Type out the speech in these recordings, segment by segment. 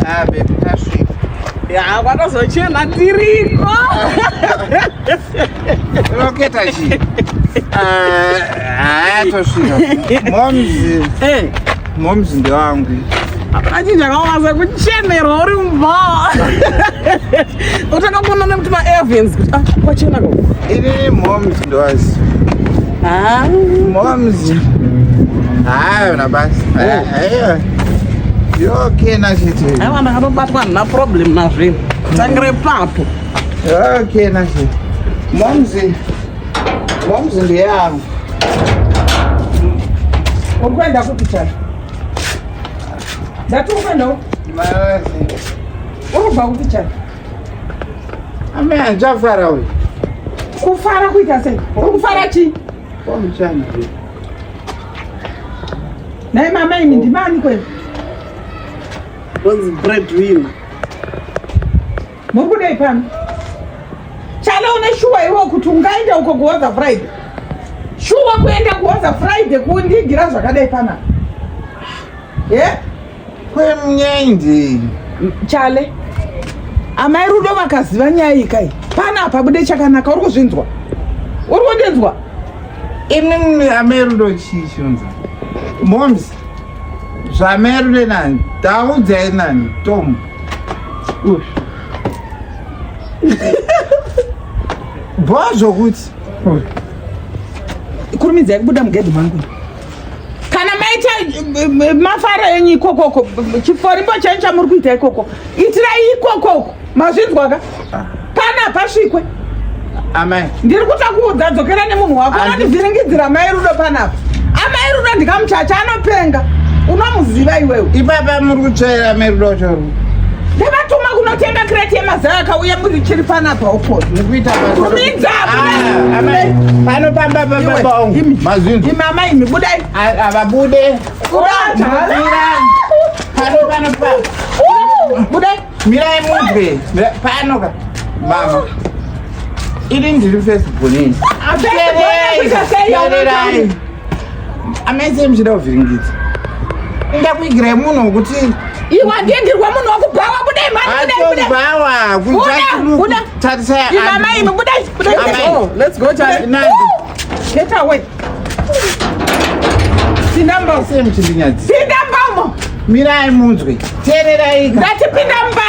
Ah, baby, tasvika. Ya, kwatozochena tiriko. Roketa chii? Ah, tosvika. Moms, Eh, moms ndewangu. hapana chinhu chakaoma sekuchenerwa uri mubhawa. Utanga kuona nekuti maevens kuti ah, kwachena ko. Inini moms ndowazi. Ah. Moms. Hayi na basi. Hayi. Yokena chete. Aiwa ndakatobatwa handina problem nazvo. Tangire papo. Yokena chete. Moms. Moms ndeyangu. Uri kuenda kupi chacho? Ndati uri kuenda kupi? Marazi. Uri kubva kupi chacho? Ame anjafara uyu. Kufara kuita sei? Uri kufara chii? Wamuchana. Nhai mama imi ndimani kwenu? Ndonzi breadwinner. Muri kudei pano? Chale une shuwa iwe kuti ungaenda uko kuhoza Friday? Shuwa kuenda kuhoza Friday kundigira zvakadai panapa? Ye? Kwemnyendi. Chale. Amai Rudo vakaziva nyaya iyi kai. Panapa bude chakanaka uri kuzvinzwa? Uri kundinzwa? Imi amai Rudo chii chinonzi? Moms. Zvamai Rudo nani? Taudzai nani? Tom. Uyu. Bho zvokuti. Kurumidzai kubuda mugedhi mangu. Kana maita mafaro enyu ikokoko, chiforimbo chenyu chamuri kuita ikoko, itirai ikokoko. Mazvinzwa ka? Pana pasvikwe. Amai. Ndiri kutokuudza dzokera nemunhu wako. Unondivhiringidzira mai Rudo panapa. Amai Rudo ndikamuchacha anopenga. Unomuziva iwewe. Ipapa muri kutsvaira amai Rudo choro. Ndavatuma kunotenga kreti yemazai akauya muri chiri panapa uko. Nikuita basa. Kumidza. Ah, amai. Pano pamba pamba pangu. Mazvinzwa. Imi amai imi budai. Avabude. Buda. Pano pano pa. Budai. Mirai mudye. Pano ka. Mama. Ini ndiri first born ini. Teererai. Amai sei muchida kuvhiringidza? Ndakuigirai munhu wekuti Iwe ndindirwa munhu wakubhawa budai mhani budai budai. atobhawa Buda, buda. Tarisai. Imi amai imi budai budai. Amai. Oh, let's go, Charlie. Nandi. Get away. Pinda mumba. Sei muchindinyadzisa? Pinda mumba umo. Mirai munzwe. Teererai ka. Ndati pinda mumba.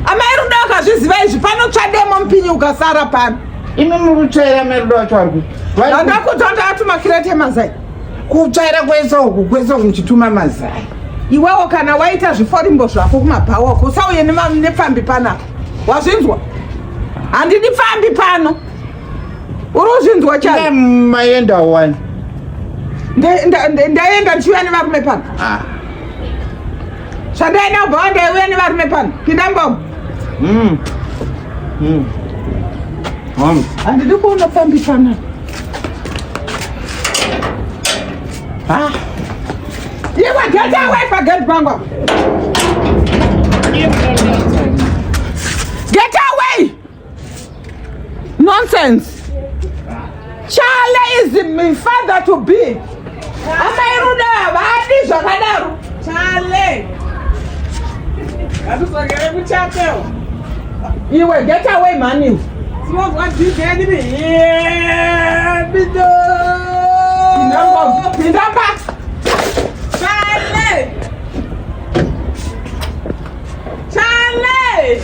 Amai Rudo akazviziva izvi panotsva demo mupinyi ukasara pano. Imi muri kutsvaira amai Rudo wacho vari ku. Ndakuti ndatuma kireti yemazai. Kutsvaira kwese uku kwese uku muchituma mazai. Iwewo kana waita zviforimbo zvako kumabhawa uko usauye nepfambi panapa. Wazvinzwa? Handidi pfambi pano. Uri kuzvinzwa chai? Maenda wani. Ndaenda ndichiuya nevarume pano. Ah. Zvandaenda kubhawa ndaiuya nevarume pano. Pinda mumba umu. Handidi kuona pfambi panapa. Ah. Iwe get away pagate pangu apa. Get away! Nonsense. Chale is my father to be. Amai Rudo havadi zvakadaro. Chale. Ngatidzokere kuchapel. Iwe get away mhani iwe. Tinonzwa DJ ndiri yeah, bido. Pinda mumba. Chale. Chale.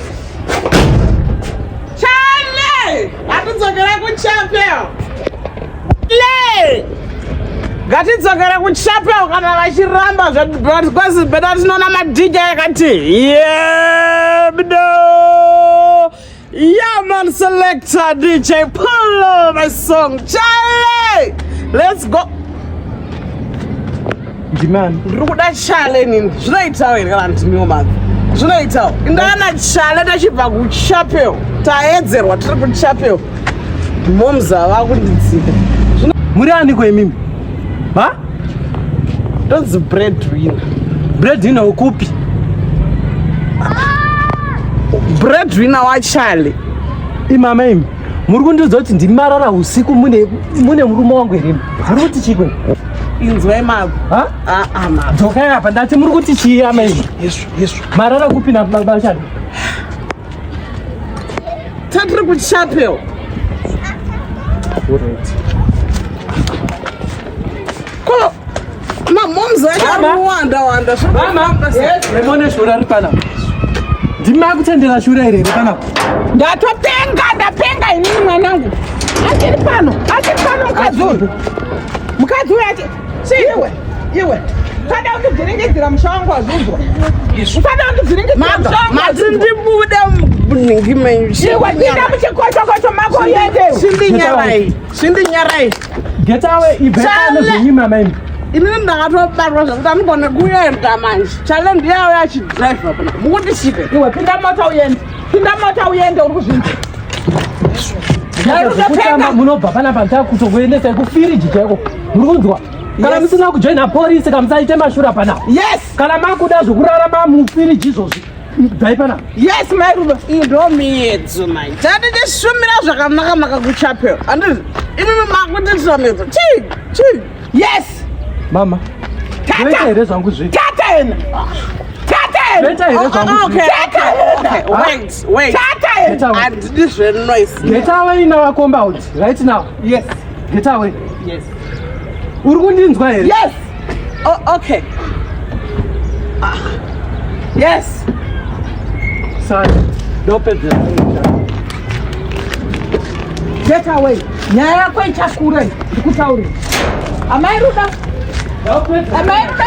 Chale. Ngatidzokere kuchapel. Le. Ngatidzokere kuchapel kana vachiramba zvedu beda tinoona madj akati yeah, bido. Yeah, man, selector DJ, pull up my song. Chale! Let's go. Ndimani? Ndiri kuda chale nini. Zvinoitawo here kana ndimiwo mani? Zvinoitawo. Ndana chale tachibva kuchapel. Taedzerwa tiri kuchapel. Moms ava kundidzika. Muri aniko imimi? Ha? Ndonzi breadwinner. Breadwinner ukupi? Breadwinner waCharlie. Imama imi. Muri kundiudza kuti ndimarara usiku mune mune murume wangu here? Muri kuti chii kwenu? Inzwai mabva. Ha? Ah, ah, mabva. Dzokai apa ndati muri kuti chii amai? Yesu, Yesu. Marara kupi na baba Chale? Tatiri kuchapel. Alright. Ko mamoms Mama. akawanda wanda. Mama, remone shura ri panapa. Ndimi makutendera shura here iri panapa? Ndatopenga, ndapenga inini mwanangu. Achiri pano, achiri pano mukadzi uyu. Mukadzi uyu achi iwe, iwe. Usada kundivhiringidzira musha wangu wazvinzwa. Usada kundivhiringidzira musha wangu. Mati wazvinzwa. ndibude munhingi menyu. Iwe pinda muchikochokocho mako uende. Chindinyarai. Chindinyarai. Get away ibve pano Chale. zvenyu mama imi. Inini ndakatobatwa zvekuti andigone kuenda manje. Chale ndiyauya achidhiraivha pana. Mukuti chike. Iwe pinda mota uende. Pinda mota uende uri kuzvinzwa. Zvekutamba munobva panapa ndakutokuendesai kufiriji chaiko. Muri kunzwa? Kana musina kujoina porisi kamusaite mashura panapa. Yes. Kana makuda zvokurarama mufiriji izvozvi bvai panapa. Yes, mai Rudo. Iyi ndo miyedzo manje. Tatichishumira zvakanaka maka kuchapel. Handiti imimi makutiitira miyedzo. Chii? Chii? Yes. Mama. Tata. Zvoita here zvangu zvi? Tata ena. Tata ena. Zvoita here zvangu Oh, zvi? okay, okay, okay. Wait, wait. Tata ena. Get away. Handidi zvenoise. Get away in our compound right now. Yes. Get away. Yes. Uri kundinzwa here? Yes. Oh, okay. Yes. Sorry. Ndopedzera. Get away. Nyaya yako ichakura iyi. Ndikutaurira. Amai Ruda. Ndopedzera. Amai Ruda.